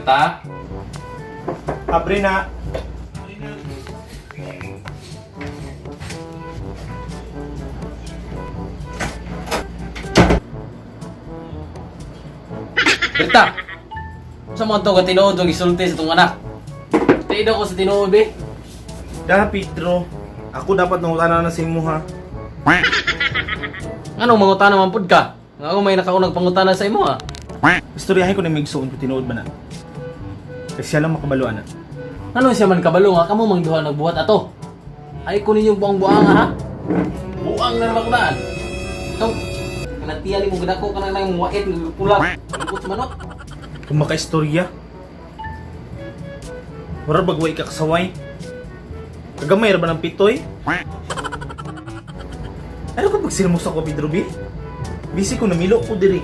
Berta? Abre na. Berta! Sa mga to ka tinuod ang isulti sa itong anak? Tiidaw ko sa tinuod eh. Dah Pedro, ako dapat nangutana na sa imo ha. Anong mangutana man pud ka? Nga ako may nakaunang pangutana sa imo ha. Istoryahin ko na may igsuon ko tinuod ba na. Kasi siya lang makabalo ana. Ano siya man kabalo nga kamo mang duha nagbuhat ato? Ay ko ninyong buang buang ha. Buang na naman ko naan. Ikaw, kanatiyan ni mo gudako ka na nang wait ng pula. Lupot sa manok. Kung makaistorya. Mura bagway ka kasaway. Kagamay ra ba ng pitoy? Ano ka pagsilmos ako, Pedro B? Busy ko namilo ko diri.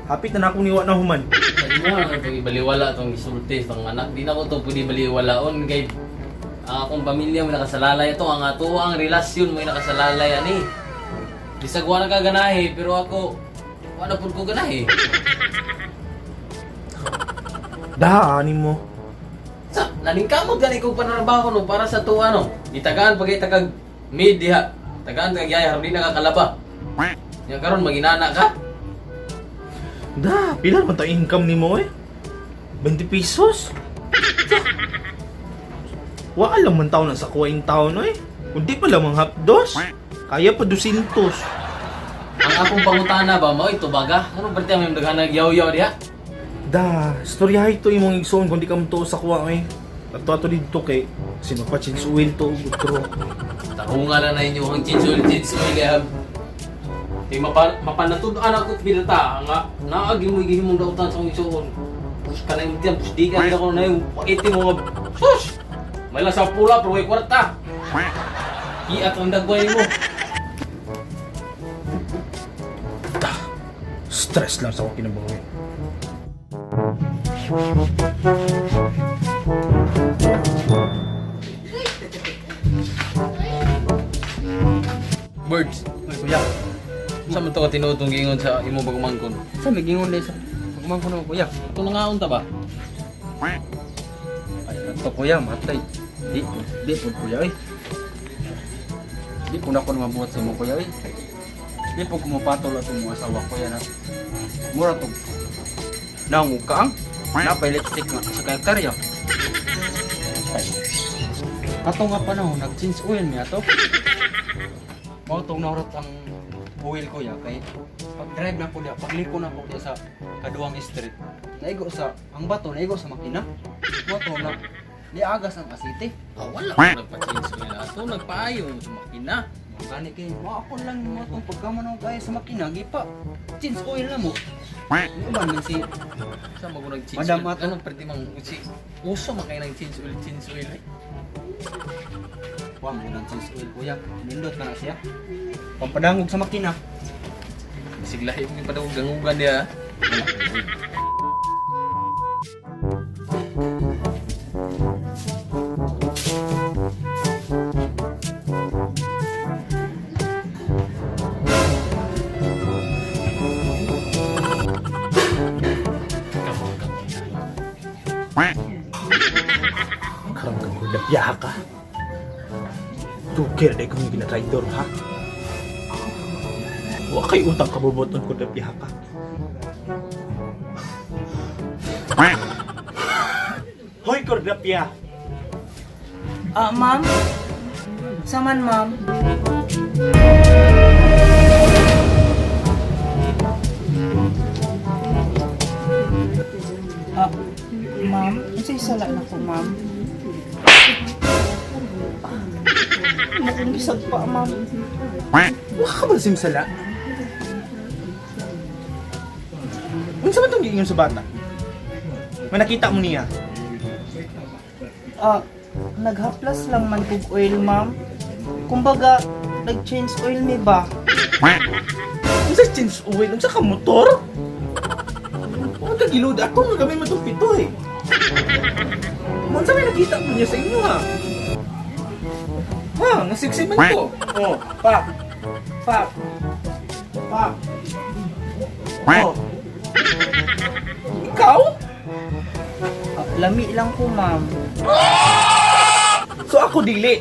Hapit na na akong niwa na human. Sa imo nga itong ibaliwala itong isulti sa itong anak. Di na ko ito pwede baliwalaon kay ang akong pamilya mo nakasalalay ito. Ang ato ang relasyon mo nakasalalay ani. Bisag wa na ka ganahi pero ako wala pud ko ganahi. Daanin mo. Sa naningkamot gani kog panarbaho no para sa tuwa no. Gitagaan pag itakag mid diha. Tagaan kag yaya di na ka kalaba. Nya karon maginana ka. Da, pila man ta income nimo eh? 20 pesos? Wa lang man taon na sa kuwaing taon eh. Kundi pa lamang hapdos. Kaya pa 200. Ang akong pangutana ba mao ito baga? Ano ba may daghan nagyaw-yaw diha? Da, istorya ito imong igsoon kung di ka mo sa kuwa eh. Ato ato dito kay sino pa chinsuil to utro. Tarunga lang na inyo ang chinsul chinsul eh. Kay mapanatud-an ako bilata nga naagi mo gihimong dautan sa akong igsuon. Pus ka na yung tiyan, pus di ka na ko na yung paiti mo nga. Sus! May lang sa pula pero way kwarta. Iat ang dagway mo. Da, stress lang sa akong kinabuhi. Birds. Uy, kuya. Sa man to ka tinuod tong giingon sa imo bagumangkon? Sa may gingon sa pagmangkon ko kuya. Ito na nga unta ba? Ay, ato kuya, matay. Di, di po kuya oy. Di po na ko mabuhat sa imo kuya oy. Di po ko mapatol ato mo asawa kuya na. Mura to. Naungog ka ang. Napay lipstick nga sa karya. Ay. Ato nga panahon, nag-change oil niya to. Mao tong naurot ang oil kuya kay pag drive na ko diya, pagliko na ko diya sa kaduang street. Naigo sa ang bato naigo sa makina. Mao to na niagas ang asite. Ah, wala ko nagpa-change oil ato, nagpaayo sa makina. Mao gani kay mao ako lang mo tong pagkamanaw kay sa makina gipa. Change oil na mo. Ano man man si Sa mo nag-change Madam oil? ato. Anong pwede mang usi? Uso man kayo ng change oil eh. Wa mo nang change oil kuya. Nindot na na siya. Pampadangog sa makina. Siglahi mo yung padawag gangugan niya. Karon ka ko biyaha ka. Tukir day kung ginatraidor ha. Wa kay utang kabuboton ko biyaha ka. Hoy Cordapia. Ah, ma'am? Saman, ma'am? Ah, ma'am? Unsay sala na ko, ma'am? Akong gisag pa, ma'am. Wa ka ba simsala? Unsa man tong giingon sa bata? May nakita mo niya. Ah, naghaplas lang man kog oil, ma'am. Kumbaga, nag-change oil mi ba? Unsa change oil? Unsa ka motor? Wa ka gilud ako nga gamay man tong pito eh. Unsa may nakita mo niya sa inyo ha? Ha, nasiksik man ko. Oh, pa. Pa. Pa. Oh. Ikaw? Lami lang ko, ma'am. So ako dili.